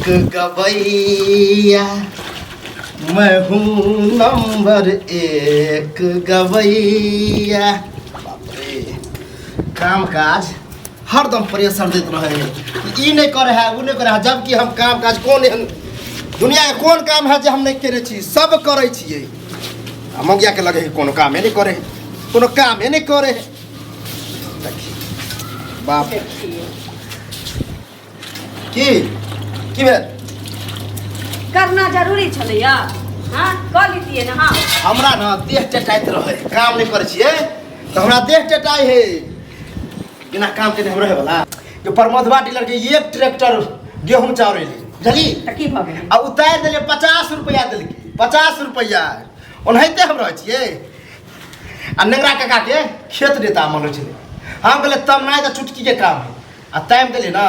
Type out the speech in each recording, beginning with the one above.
एक गवैया, मैं हूँ नंबर एक गवैया। बाप रे, काम काज हरदम प्रेशर दैत रहे है, ई नहीं करे है, उ नहीं करे है, जबकि हम काम काज कोन एहन दुनिया के कोन काम है जे हम नहीं केने छी, सब करै छियै। आ मौगिया के लगे है कोनो कामे नहीं करे है, कोनो कामे नहीं करे है। देखी बाप देखिए की की भेल? करना जरूरी छलैया, हाँ कऽ लीतियै ने। हाँ हमरा न देह टेटाइत रहे, काम नहीं करै छियै तऽ हमरा देह टेटाइ है। बिना काम के हम रहे वाला जो प्रमोदवा डीलर के एक ट्रैक्टर गेहूं चाउर एलै, बुझली? तऽ की भऽ गेलै? आ उतारि देलियै, 50 रुपैआ देलकै, 50 रुपैआ। ओनाहिते हम रहै छियै। आ नेंगरा काका के खेत रेता मन छलै, हम कहलियै तब नहि तऽ चुटकी के काम है। आ टाइम देलियै ने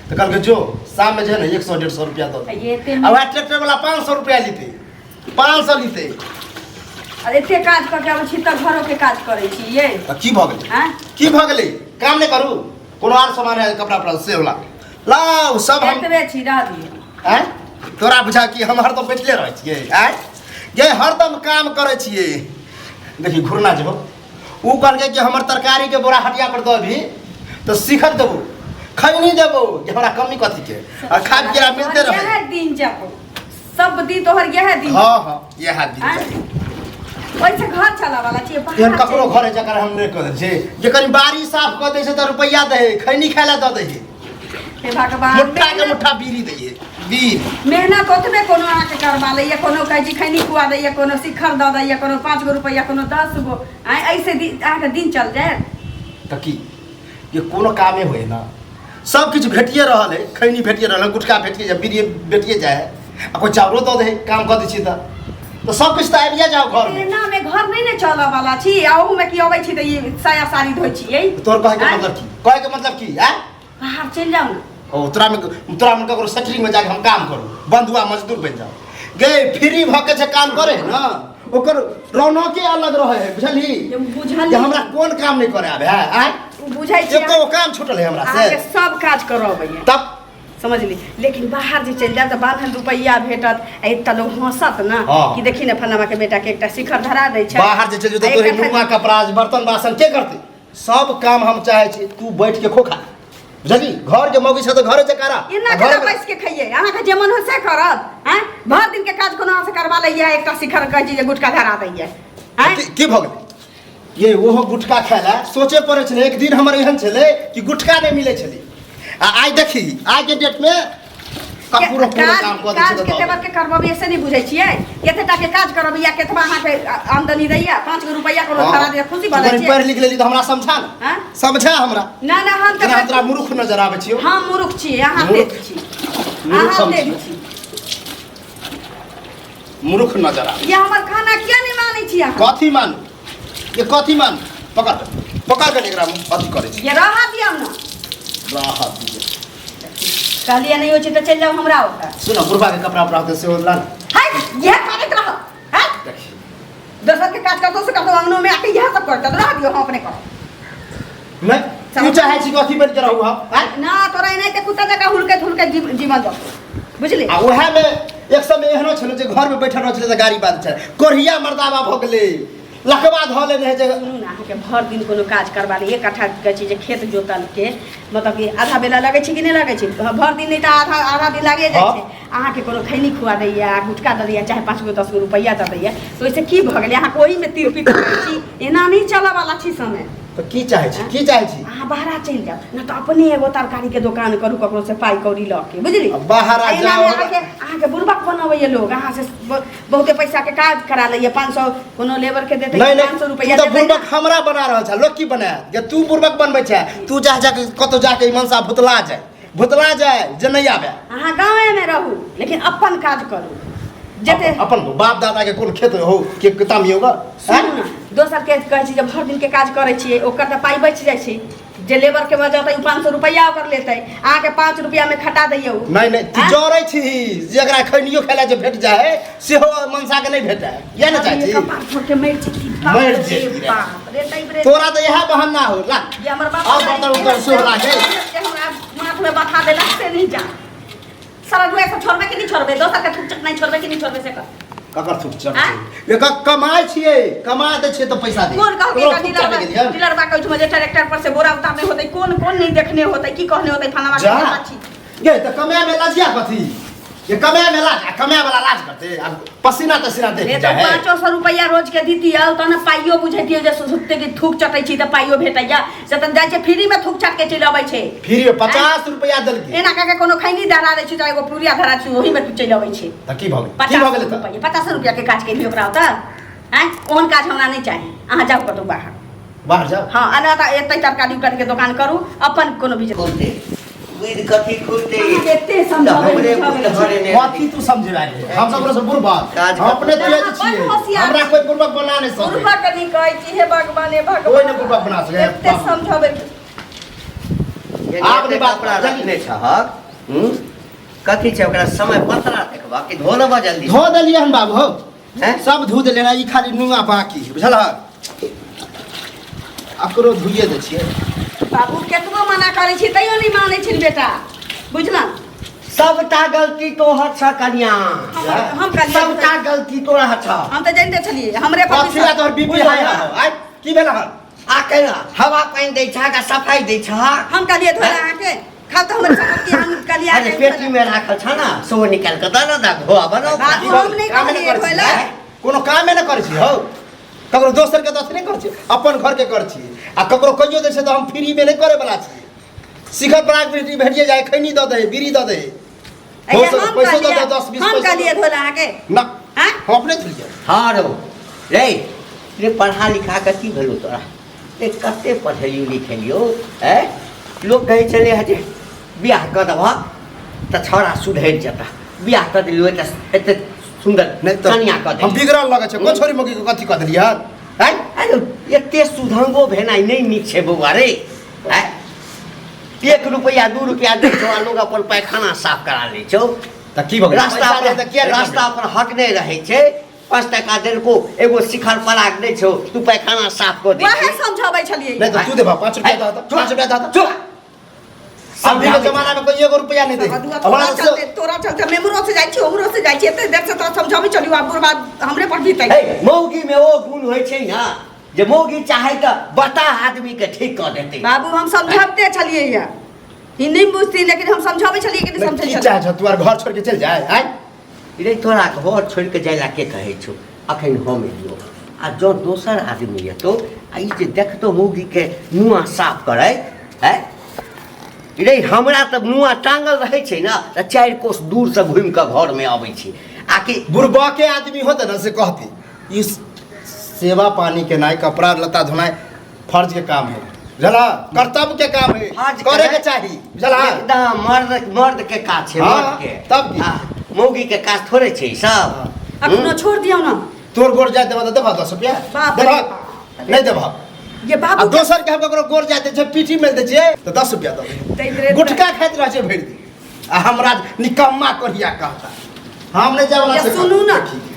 तऽ कहलकै जो शाममे जे है ने 100 150 रुपैआ दऽ तऽ ये एते आ वएह ट्रैक्टर वाला 500 रुपैआ लेतै, 500 लेतै। आ एते काज कऽ के अबै छी तऽ घरोके काज करै छी ये। तऽ की भऽ गेलै? आँय? की भऽ गेलै? काम नहि करू? कोनो आर सामान है, कपड़ा उपड़ा से होला, लाउ सब हम। एतबे छी, रह दियौ। आँय, तोरा बुझा कि हम हरदम बैठले रहै छियै? आँय गे, हरदम काम करै छियै। देखी घुरना जेबो, उ कहलकै कि हमर तरकारीके बोरा हटिया पर दऽ अबही तऽ शिखर देबो, खैनी देबो, जे हमरा कमी कथीके आ खा पी मिलते रहे। इएह दिन जब सब दिन तोहर इएह दिन। हाँ, इएह दिन। आँय? चाही। ओहिसँ घर चलावला छियै बाहर एहन ककरो चलि घर है जकर हम नहि कऽ दै छै? जे कनि बाड़ी साफ कऽ दै छै तऽ रुपैआ दै है, खैनी खाय लए दऽ दै है। हे भगवान! मुट्ठा के मुट्ठा बीड़ी दै है, बीड़ी। मेहनत ओतबे कोनो अहाँके करबा लैए, कोनो कहै छी खैनी खुआ दैए, कोनो शिखर दऽ दैए, कोनो 5 गो रुपैआ, कोनो 10 गो। आँय, ऐसे अहाँके दिन चल जायत? तऽ की ये कोनो कामे होय ना, सब किछु भेटिए रहल है, खैनी भेटिए रहल है, गुटखा भेटिए जाए, बीड़ी भेटिए जाए है, आ कोइ चाउरो दऽ दे है, काम कऽ दै छियै तऽ सब किछु तऽ आबिए जाओ घरमे। एना में घर नहि ने चलऽ वाला छी। आ ओहू में की अबै छी तऽ ई साया साड़ी धोइ छियै। तोहर कहैके आँय? मतलब की? कहैके मतलब की? आँय? बाहर चलि जाउ ने। ओ तोरामे ककरो सेटरिंग में जाके हम काम करू, बंधुआ मजदूर बनि जाउ? गे, फ्री भऽ के जे काम करे है ना, ओकर रौनके अलग रहे है, बुझलही? जे बुझल जे हमरा कोन काम नहीं करे आबे है? आँय? बुझै छी। एको काम छूटल है हमरा से? अहाँके सब काज करऽ अबैया। तब? समझली, लेकिन बाहर जे चलि जायब तऽ बान्हल रुपैआ भेटत आ एकटा लोग हँसत ने कि देखी ने फलाना के बेटा के एकटा शिखर धरा दै छै। बाहर जे चलि जेतौ, आ तोरे एकटा नुआ कपड़ा, बर्तन बासन के करतै? सब काम हम चाहे छी तू बैठ के खोखा, बुझली? घर के मौगी छै तऽ घरे जकारा। एना केना बैस के खइयै? अहाँके जे मन हो से करब? आँय, भरि दिन के काज कोनो अहाँ से करबा लैया, एकटा शिखर कहै छी जे गुटखा धरा दैया। आँय? की भऽ गेलै ये? ओहो गुटखा खाय लए सोचे पड़ै छलै। एक दिन हमर एहन छलै कि गुटखा नहि मिलै छलै। आ आइ देखी, आइके डेटमे ककरो कोनो काज काम कऽ दै काज छै तऽ कते दऽ बार के करबबियै से नहि बुझै छियै? कते टा के काज करबैया, केतबा अहाँके आमदनी दैया? 5 गो रुपैआ कोनो धरा दैया, खुशी भऽ जाइ कनि छियै? पढ़ि लिख लेली तऽ हमरा समझा ने। आँय? समझा हमरा। ना ना, हम जेना तऽ तोरा मूर्ख नजर आबै छियौ। हम मूर्ख छी, अहाँ मूर्ख। तेज छी। मूर्ख अहाँ हम तेज छी। छी। मूर्ख नजर आबै। ये हमर खाना किया नहि मानै छी अहाँ? कथी मानू ये, कथी मानू? पकड़ पकड़ के एकरा अथी करै छी। ये रहऽ दियौ ने। रहऽ दियौ। कहलियै नहि होइ छै तऽ चलि जाउ हमरा ओतऽ। सुन, बुढ़बा के कपड़ा उपड़ा होतै सेहो ला ने। है, इएह करैत रहब है? देखी। दोसर के काज करतो से करतो, अंगनो में आके इएह सब करतो। रह दियौ, हम अपने करब। नहि, तू चाहै छी कथी बनि के रहू हम? आँय? ना, तोरा एनाहिते कुत्ता जकाँ हुलकैत हुलकैत जीवन जतौ, बुझली? आ उएह में एक समय एहनो छलै जे घर में बैठल रहै छलै तऽ गाड़ी बाजै छलै, कोढ़िया मर्दाबा भऽ गेलै, लकवा धऽ लेने है जे। सुनू ने, अहाँके भरि दिन कोनो काज करबा ली, एक कट्ठा कहै छी जे खेत जोतल के मतलब कि आधा बेला लगै छै कि नहि लगै छै? भरि दिन नहि तऽ आधा आधा दिन लागे जाइ छै। अहाँके कोनो खैनी खुआ दैया, गुटखा दऽ दैया, चाहे 5 गो 10 गो रुपैआ दऽ दैया, तऽ ओहिसँ की भऽ गेलै? अहाँके ओहिमे तिरपित रहै छी। एना नहि चलऽवला छी समय। तऽ की चाहै छी, की चाहै छी? अहाँ बाहरा चलि जाउ, नहि तऽ अपने एगो तरकारीके दोकान करू ककरोसँ पाइ कौड़ी लऽ के, बुझली? आ बाहर आ एनामे जाउ। अहाँके अहाँके बुड़बक बनबैया लोग, अहाँ से बहुते पैसा के काज करा लैया। 500 कोनो लेबर के देतै, नहीं 500 नहीं, रुपैआ तू तऽ देतै। बुड़बक हमरा बना रहल छ, लोग की बनायत? जे तू बुड़बक बनबै छै, तू जा जाके कतौ जाके ई मनसा भुतला जाय, भुतला जाय जे नहीं आबे। अहाँ गाँवे में रहू, लेकिन अपन काज करू जते अपन बाप दादा के कोन खेत हो के किताब होगा? सुनू ने, दोसर के कहै छी जे भरि दिन के काज करै छियै, ओकर तऽ पाइ बचि जाइ छै। जे लेबर के बजतै ओ 500 रुपैआ ओकर लेतै, अहाँके 5 रुपैआ में खटा दैयौ। नहीं नहीं, तू आँय? जरै छी, जेकरा खैनियो खाय ला जे भेट जाए सेहो मनसा के नहीं भेटे, इएह ने चाहै छी? कपार फोड़ के मरि जेती। बाप मरि रे जेती रे। बाप रे, तै रे। तोरा तऽ इएह बहाना हो ला। ये हमर बाप आब बर्तन उर्तन सेहो राखे। जे हमरा माथ में बैठा देलक से नहीं जा। सारा दुआ सब छोड़बे कि नहीं छोड़बे? दोसर के थूक चटनाई छोड़बे कि नहीं छोड़बे से कह। ककर थूक चट आँय? एकर कमाइ छियै, कमा दै छियै तऽ पैसा दे। कोन कहलकै ककरो एकर थूक डीलर चटै गेलियै? डीलर बा कहै छै जे ट्रैक्टर पर से बोरा उतारने होतै, कोन कोन नहीं देखने होतै, की कहने होतै फलाना जा। के बात छी। गे तऽ कमाए में लाजिया कथी? ये कमाए में लाज आ कमाए वाला लाज करते आ पसीना तसीना देख ले जाइ तऽ है। 500 रुपैआ रोज के दितियै तऽ ने पाइयो बुझैतियै जे सुते के थूक चटै छी तऽ पाइयो भेटैया, से तऽ जाइ छै फ्री में थूक चट के चलि अबै छै। फ्री में 50 रुपैआ देलकै। एना कऽ के कोनो खैनी धरा दै छै तऽ एगो पुरिया धरा छै ओही में तू चलि अबै छै। तऽ की भऽ गेलै? की 50 भऽ गेलै तऽ? रुपैआ, 50 रुपैआ के काज केलियै ओकरा ओतऽ। आँय, ओहन काज हमरा नहि चाही, अहाँ जाउ कतहु बाहर। बाहर जाउ? हँ, आ नहि तऽ एतै तरकारी उकारी के दोकान करू, अपन कोनो बिजनेस। खुलते बुद्धि कथी खुलते? अहाँके एते समझाबै हमरे बुझाबै बुद्धि हरे ने। कथी तू समझेबा रे? हम सब से बुड़बक। काज हम अपने कर। तेज बड़ छियै, होशियार हमरा छी। कोई बुड़बक बना नहीं सकै। बुड़बक नहीं कहै छी, हे भगवान, हे भगवान। कोई नहीं बुड़बक बना सकै। एते समझाबै। आब नहीं बात कपड़ा जल्दी। रखने छहक कथी छै ओकरा समय पतरा देखबा कि धो लेबा जल्दी? धो देलियै हन बाबू हौ। हैं? सब धो देलियै हन, ई खाली नुआ बाकी है, बुझल हन? अकरो धोइए दै छियै। बाबू केतबो मना करै छी तैयो नहि मानै छिन बेटा, बुझल? सबटा गलती तोहर छ कनिया। हम कहलियै सबटा गलती तोरा छ। हम तऽ जानिते छलियै हमरे पर कथी ला तोहर बीपी हाई हौ? आइ की भेल हन? आ केना हवा पानि दै छह आ सफाई दै छह? हम कहलियै धोला अहाँके खाउ तऽ हमर संपत्ति, हम कहलियै अरे अहाँके पेटी में राखल छ ना, सो निकाल के दऽ ना, धोआ बनाओ। बाबू, हम नहि कामे नहि कहलियै करै छी, धोला। आँय? कोनो कामे नहि करै छी हौ, ककरो दोसर के तऽ अथी नहि करै छी, अपन घर के करै छी। आ ककरो कहियो दै छै तऽ हम फ्री में नहि करे वाला छी। शिखर पराग भेटी भेटिए जाए, खैनी दऽ दे, बीड़ी दऽ दे, अइया हम पैसो दऽ कहलियै दे, 10 20 हम पैसो कहलियै दऽ। धोला अहाँके ना। आँय? हम अपने धोलियै। हाँ रौ रे रे, पढ़ा लिखा के की भेलौ तोरा? रे कते पढ़ेलियौ लिखेलियौ? ऐ लोक कहै छलै हँ जे बियाह कऽ देबह तऽ छौड़ा सुधरि जेता, बियाह कऽ देलियौ तऽ एते सुन्दर नहि तऽ कनिया कऽ हम देलियौ। बिगड़ल लगै छै? कोन छोरी मौगी के कथी कऽ देलियै हन? आँय? अरे एते सुधंगो भेनाइ नहि नीक छै बौआ रे। आँय, 1 रुपैआ 2 रुपैआ दै छौ आ लोग अपन पैखाना साफ करा लै छौ। तऽ की भऽ गेलै? रास्ता पैसा पर रहै तऽ किया नहि रास्ता पर हक नहि रहै छै, 5 टका देलको एगो शिखर पराग दै छौ, तू पैखाना साफ कऽ दै वएह छी। समझाबै छलियै। नहि तऽ तू देबह 5 रुपैआ दऽ दऽ, 5 रुपैआ दऽ दऽ। चुप। अभी के जमाना में कोई 1 रुपया नहीं दे। तोरा हमरा से चलते, तोरा चलते हम एम्हरो से जाइ छी ओम्हरो से जाइ छी, एते देर से तोरा समझाबै छलियौ, आब बुढ़बा हमरे पर बीतै। हे मौगी में ओ गुण होइ छै ना जे मौगी चाहे तऽ बता आदमी के ठीक कऽ देतै। बाबू हम समझाबते छलियै या ई नहीं बुझती, लेकिन हम समझाबै छलियै कि नहीं समझै की छलियै। चाहे छौ तू आर घर छोड़ के चल जाए? आय रे तोरा घर छोड़ के जाय ला के कहै छौ? अखन हम एलियो आ जँ दोसर आदमी एतौ आ ई जे देखतौ मौगी के नुआ साफ करै है रे, हमरा तऽ नुआ टांगल रहै छै ने तऽ 4 कोस दूर से घुमि कऽ घरमे अबै छी आ कि बुढ़बा के आदमी होते ना से कहती ई सेवा पानी के नाय कपड़ा लत्ता धोनाय फर्ज के काम है, बुझला? कर्तव्य के काम है, फर्ज के करे है। के चाही, बुझला? एकदम मर्द मर्द के काज छै, हाँ, मर्द के। तब की? हाँ, मौगी के काज थोड़े छै ई सब। अखनो छोड़ दियौ ना। तोर गोर जाय देबह तऽ देबह 10 रुपया? बाप रे देबह? बाप। नहीं देबह। ये बाबू आ दोसर के हम ककरो गोर जाय दै छियै, पीठी मेल दै छियै तऽ 10 रुपया दऽ दैत दे। रे। गुटखा खाइत रहै छै भरि दिन आ हमरा निकम्मा कोढ़िया कहता। हम नहि जाय वाला ये छै। सुनू ना। देखी।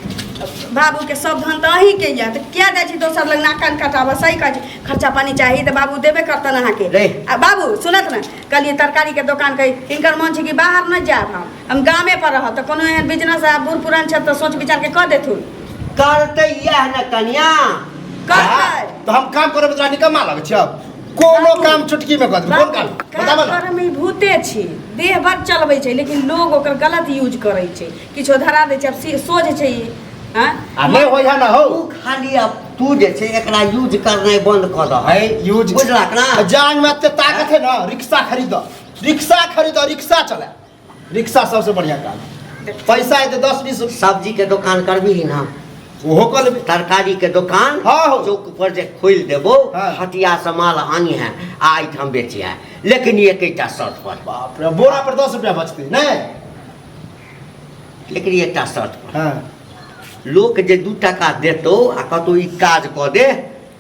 बाबू के सब धन तऽ अहीं के यऽ, तऽ किया जाइ छी दोसर लग नाक कान कटाबऽ? सही कहै छी, खर्चा पानी चाही तऽ बाबू देबे करतन अहाँके। रे। आ बाबू सुनत ने, कहलियै तरकारी के दोकान कही, हिनकर मन छै कि बाहर नहि जायब, हम गामे पर रहब, तऽ कोनो एहन बिजनेस आ बूढ़ पुरान छथि तऽ सोच विचार के कऽ देथुन। करतै इएह ने कनिया। करतै। तऽ हम काम करबै तोरा निकम्मा लगै छै? कोनो बाबू, काम चुटकी में कऽ देबै। कोन काम काम बताबऽ ना। करैमे ई भूते छै, देह बड चलबै छै, लेकिन लोग ओकर गलत यूज करै छै, किछो धरा दै छै, आब सोझ छै ई, आँय? आ नहि होइ है ना हौ। तू खाली अब तू जे छै एकरा यूज करनाइ बंद कऽ दह। है यूज बुझलक ना? जांग में एते ताकत है ना, रिक्शा खरीद, रिक्शा खरीद, रिक्शा चला, रिक्शा सबसे बढ़िया काम है। पैसा एते 10 20। सब्जी के दोकान करबही ना? ओहो कऽ लेबै। तरकारी के दोकान। हाँ हो। चौक पर जे खोलि देबो। हाँ। हटिया से माल आनी है आ एहिठाम बेची है, लेकिन एकेटा शर्त पर। बाप रे, बोरा पर 10 रुपया बचतै नहि? लेकिन एकटा शर्त पर। हाँ। लोक जे 2 टका देतौ आ कतौ ई काज कऽ दे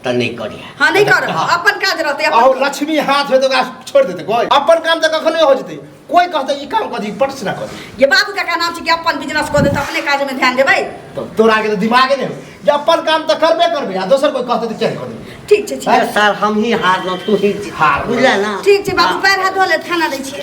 तऽ नहि करिहे। हाँ, नहीं करब। हाँ। अपन काज रहतै। अहो अपन लक्ष्मी हाथ में तो ओकरा छोड़ देतै कोई? अपन काम तऽ कखनो हो जेतै, कोई कहतै ई काम कऽ दी, पट से ना कऽ दी। ये बाबू का नाम छै कि अपन बिजनेस कऽ देतै, अपने काज में ध्यान देबै। तऽ तोरा के तऽ दिमागे नहि हो जे अपन काम तऽ करबे करबै आ दोसर कोई कहतै तऽ किया नहि कऽ देबै? ठीक छै, ठीक। अरे सर, हम ही हारलहुँ, तू ही हार। बुझले ना? ठीक छै बाबू, पैर हाथ धो ले, खाना दै छियै।